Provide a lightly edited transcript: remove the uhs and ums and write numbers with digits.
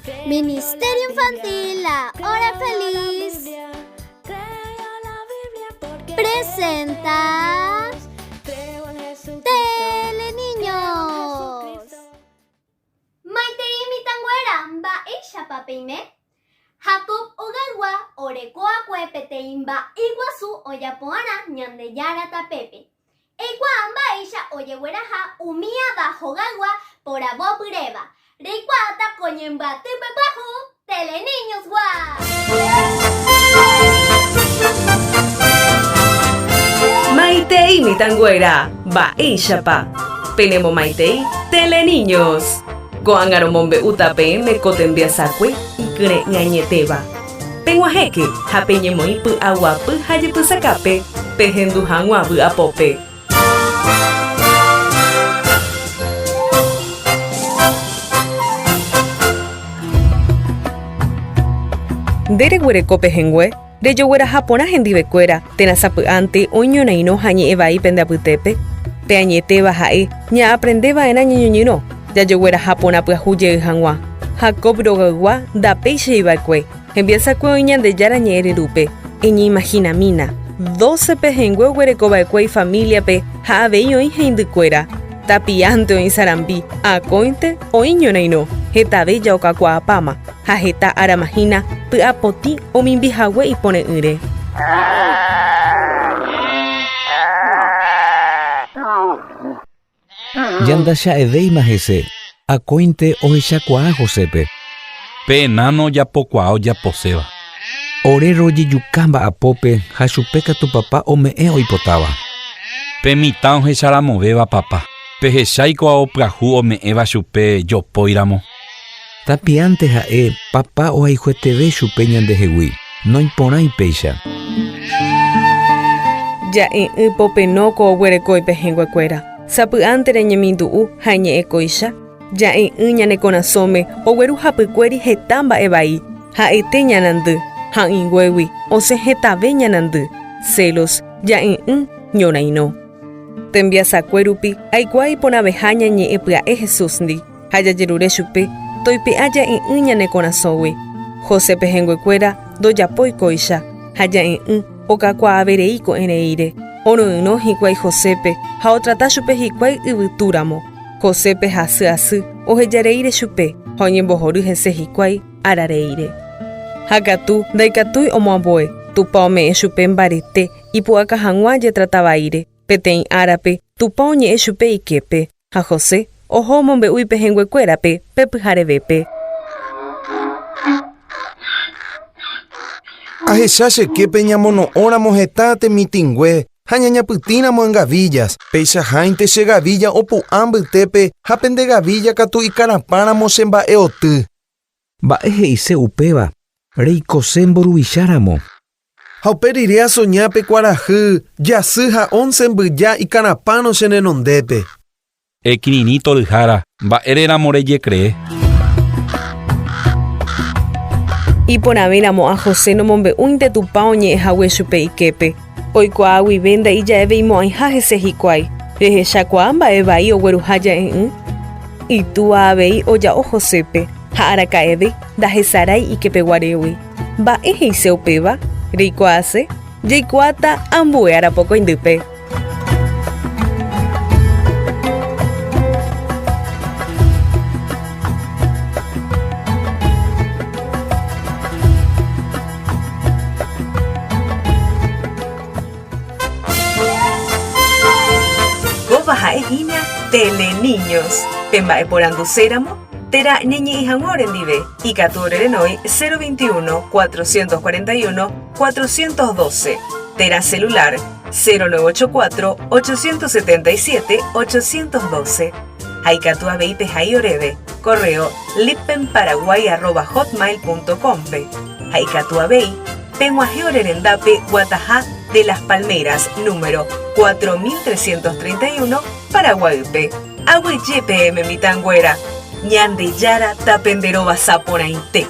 Ministerio Infantil La Hora Feliz presenta Teleniños. Maitei mitãnguéra, mba'éichapa peime? Jacob ogaygua oreko akue peteĩ mba'e guasu ojapo'arã Ñandejára tapépe. Eikuaa mba'éicha ojegueraha umi ava hogaygua poravo pyréva. Reikuaáta ko ñembyatýpe pyahu Teleniños-gua! Maitei mitãnguéra, mba'éichapa? Penemomaitei Teleniños! Ko'ág̃a romombe'úta peẽme ko tembiasakue ikyre'ỹ añetéva. Peg̃uahẽke ha peñemoĩ py'aguapy ha jepysakápe pehendu hag̃ua vy'apópe. Nde reguereko pehẽngue, rejogueraha porã hendivekuéra térã sapy'ánte oñorairõ ha ñe'ẽ vai pende apytépe? Pe añetéva ha'e ñaaprende va'erã ñeñoñyrõ, jajogueraha porã pyahu jey hag̃ua. Jacob rogaygua ndapéichai va'ekue, hembiasakue oĩ Ñandejára ñe'ẽ ryrúpe. Eñeimahinamína, doce pehẽngue oguereko va'ekue ifamíliape ha avei oĩ heindykuéra. Tapiánte oĩ sarambi, akóinte oĩ ñorairõ, hetave jaokakuaapáma, ha heta árama hína py'apotĩ omimbi hague ipore'ỹre. Jandacha'evéima hese, akóinte ohechakuaa Josépe. Pe enáno ojapokuaa ojaposéva. Ore rojejuka mba'apópe ha chupe katu papa ome'ẽ oipotáva. Pe mitã ohecharamovéva papa, pehecháiko ao pyahu ome'ẽva chupe jopóiramo. Tapiánte ha'e papa ohayhueteve chupe ñandehegui, noiporãi péicha. Ja'e'ỹ popenóko oguereko ipehẽnguekuéra. Sapy'ánte reñemindu'u ha eñe'ẽ kóicha, ja'e'ỹ ñane korasõme ogueru hapykuéri heta mba'e vai, ha'ete ñanandy, ha ỹinguégui osẽ hetave ñanandy, celos, ja'e'ỹ, ñorairõ. Tembiasakue rupi aikuaa iporãveha ñañe'ẽ pya'e Jesús-ndi. Ha jajerure chupe toipe'a ja'e'ỹ ñane korasõgui. José pehẽnguekuéra ndojapói kóicha, ha ja'e'ỹ okakuaave rei ko'ẽreíre. Oroyrõ hikuái Josépe ha otrata chupe hikuái yvytúramo. Josépe hasy asy ohejareíre chupe ha oñembohory hese hikuái arareíre. Ha katu ndaikatúi omoambue, Tupã ome'ẽ chupe mbarete ipu'aka hag̃ua jetrata vaíre. Peteĩ árape Tupã oñe'ẽ chupe iképe, Ha José oho omombe'u ipehẽnguekuérape pe pyharevépe. Ahecha che képe ñamono'õramo heta temitỹngue ha ñañapytĩramo en gavillas, peichaháinte che gavilla opu'ã mbytépe ha pende gavilla katu ikarapãramo che mba'eoty. Mba'e he'ise upéva reikose mburuvicháramo? Ha upe rire asoña pe kuarahy, jasy ha once mbyja ikarapãrõ che renondépe. Ekirirĩ toryhára, mba'ére ramo rejekree? Iporãve ramo'ã José nomombe'úinte Tupã oñe'ẽ hague chupe iképe. Oikuaa guive nda'ija'eveimo'ãiha hese hikuái. Rehechakuaa mba'e vai ogueruha ja'e'ỹ? Itúa avei oja'o Josépe, ha araka'eve ndahesarái ikepeguarégui. Mba'e he'ise upéva? Reikuaase? Jaikuaáta ambue arapokõindýpe. Kóva ha'e hína Teleniños. Pemba'eporanduséramo térã ñañe'ẽ hag̃ua orendive, ikatu orerenói 021 441 412 térã celular 0984 877 812 ha ikatu avei pehai oréve correo lippenparaguay@hotmail.com-pe ha ikatu avei peg̃uahẽ ore rendápe Guataha de las Palmeras número 4331 Paraguaýpe. Aguyje peẽme mitãnguéra, Ñandejára tapenderovasa porãite.